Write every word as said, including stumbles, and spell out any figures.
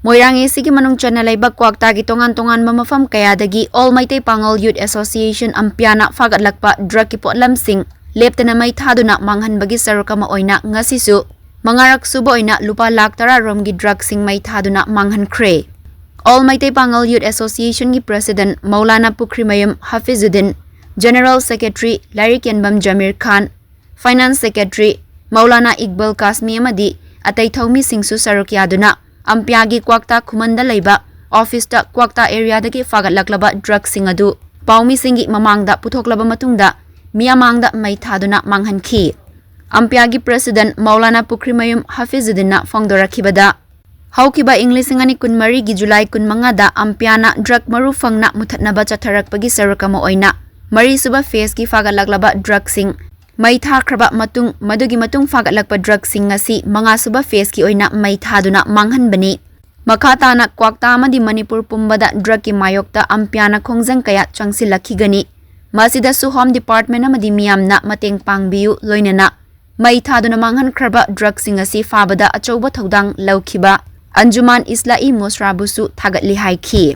ꯃꯣꯏꯔꯥꯡ ꯑꯦꯁꯤꯒꯤ ꯃꯅꯨꯡ ꯆꯟꯅ ꯂꯩꯕ ꯀ꯭ꯋꯥꯛꯇꯥꯒꯤ ꯇꯣꯉꯥꯟ ꯇꯣꯉꯥꯟꯕ ꯃꯐꯝ ꯀꯌꯥꯗꯒꯤ All ꯃꯩꯇꯩ ꯄꯥꯉꯜ Youth Association, ꯑꯝꯄꯤꯌꯥꯅ ꯐꯥꯒꯠꯂꯛꯄ drugꯀꯤ ꯄꯣꯠꯂꯝꯁꯤꯡ ꯂꯦꯞꯇꯅ ꯃꯩ ꯊꯥꯗꯨꯅ ꯃꯥꯡꯍꯟꯕꯒꯤ ꯁꯔꯨꯛ ꯑꯃ ꯑꯣꯏꯅ ꯉꯁꯤꯁꯨ ꯃꯉꯥꯔꯛ ꯁꯨꯕ ꯑꯣꯏꯅ ꯂꯨꯄꯥ ꯂꯥꯈ ꯇꯔꯥ ꯔꯣꯝꯒꯤ drugꯁꯤꯡ ꯃꯩ ꯊꯥꯗꯨꯅ ꯃꯥꯡꯍꯟꯈ꯭ꯔꯦ꯫ All ꯃꯩꯇꯩ ꯄꯥꯉꯜ Youth Associationꯒꯤ President ꯃꯧꯂꯥꯅꯥ ꯄꯨꯈ꯭ꯔꯤꯃꯌꯨꯝ ꯍꯥꯐꯤꯖꯨꯗꯤꯟ, General Secretary ꯂꯥꯏꯔꯤꯛꯌꯦꯟꯕꯝ ꯖꯃꯤꯔ ꯈꯥꯟ, Finance Secretary ꯃꯧꯂꯥꯅꯥ ꯏꯛꯕꯥꯜ ꯀꯥꯁꯃꯤ ꯑꯃꯗꯤ ꯑꯇꯩ ꯊꯧꯃꯤꯁꯤꯡꯁꯨ ꯁꯔꯨꯛ ꯌꯥꯗꯨꯅ ꯑꯝꯄꯤꯌꯥꯒꯤ ꯀ꯭ꯋꯥꯛꯇꯥ ꯈꯨꯃꯟꯗ ꯂꯩꯕ officeꯇ ꯀ꯭ꯋꯥꯛꯇꯥ areaꯗꯒꯤ ꯐꯥꯒꯠꯂꯛꯂꯕ drugꯁꯤꯡ ꯑꯗꯨ ꯄꯥꯎꯃꯤꯁꯤꯡꯒꯤ ꯃꯃꯥꯡꯗ ꯄꯨꯊꯣꯛꯂꯕ ꯃꯇꯨꯡꯗ ꯃꯤꯌꯥꯝ ꯃꯥꯡꯗ ꯃꯩ ꯊꯥꯗꯨꯅ ꯃꯥꯡꯍꯟꯈꯤ꯫ ꯑꯝꯄꯤꯌꯥꯒꯤ President ꯃꯧꯂꯥꯅꯥ ꯄꯨꯈ꯭ꯔꯤꯃꯌꯨꯝ ꯍꯥꯐꯤꯖꯨꯗꯤꯟꯅ ꯐꯣꯡꯗꯣꯔꯛꯈꯤꯕꯗ, ꯍꯧꯈꯤꯕ ꯏꯪ ꯂꯤꯁꯤꯡ ꯑꯅꯤ ꯀꯨꯟꯃꯔꯤꯒꯤ ꯖꯨꯂꯥꯏ ꯀꯨꯟꯃꯉꯥꯗ ꯑꯝꯄꯤꯌꯥꯅ drug ꯃꯔꯨ ꯐꯪꯅ ꯃꯨꯊꯠꯅꯕ ꯆꯠꯊꯔꯛꯄꯒꯤ ꯁꯔꯨꯛ ꯑꯃ ꯑꯣꯏꯅ ꯃꯔꯤꯁꯨꯕ phaseꯀꯤ ꯐꯥꯒꯠꯂꯛꯂꯕ drugꯁꯤꯡ ꯃꯩ ꯊꯥꯈ꯭ꯔꯕ ꯃꯇꯨꯡ, ꯃꯗꯨꯒꯤ ꯃꯇꯨꯡ ꯐꯥꯒꯠꯂꯛꯄ drugꯁꯤꯡ ꯑꯁꯤ ꯃꯉꯥꯁꯨꯕ phaseꯀꯤ ꯑꯣꯏꯅ ꯃꯩ ꯊꯥꯗꯨꯅ ꯃꯥꯡꯍꯟꯕꯅꯤ꯫ ꯃꯈꯥ ꯇꯥꯅ ꯀ꯭ꯋꯥꯛꯇꯥ ꯑꯃꯗꯤ ꯃꯅꯤꯄꯨꯔ ꯄꯨꯝꯕꯗ drugꯀꯤ ꯃꯥꯌꯣꯛꯇ ꯑꯝꯄꯤꯌꯥꯅ ꯈꯣꯡꯖꯪ ꯀꯌꯥ ꯆꯪꯁꯤꯜꯂꯛꯈꯤꯒꯅꯤ꯫ ꯃꯁꯤꯗꯁꯨ Home Department ꯑꯃꯗꯤ ꯃꯤꯌꯥꯝꯅ ꯃꯇꯦꯡ ꯄꯥꯡꯕꯤꯌꯨ, ꯂꯣꯏꯅꯅ ꯃꯩ ꯊꯥꯗꯨꯅ ꯃꯥꯡꯍꯟꯈ꯭ꯔꯕ drugꯁꯤꯡ ꯑꯁꯤ ꯐꯥꯕꯗ ꯑꯆꯧꯕ ꯊꯧꯗꯥꯡ ꯂꯧꯈꯤꯕ ꯑꯟꯖꯨꯃꯥꯟ ꯏꯁꯂꯥ-ꯏ ꯃꯣꯁꯔꯥꯕꯨꯁꯨ ꯊꯥꯒꯠꯂꯤ ꯍꯥꯏꯈꯤ꯫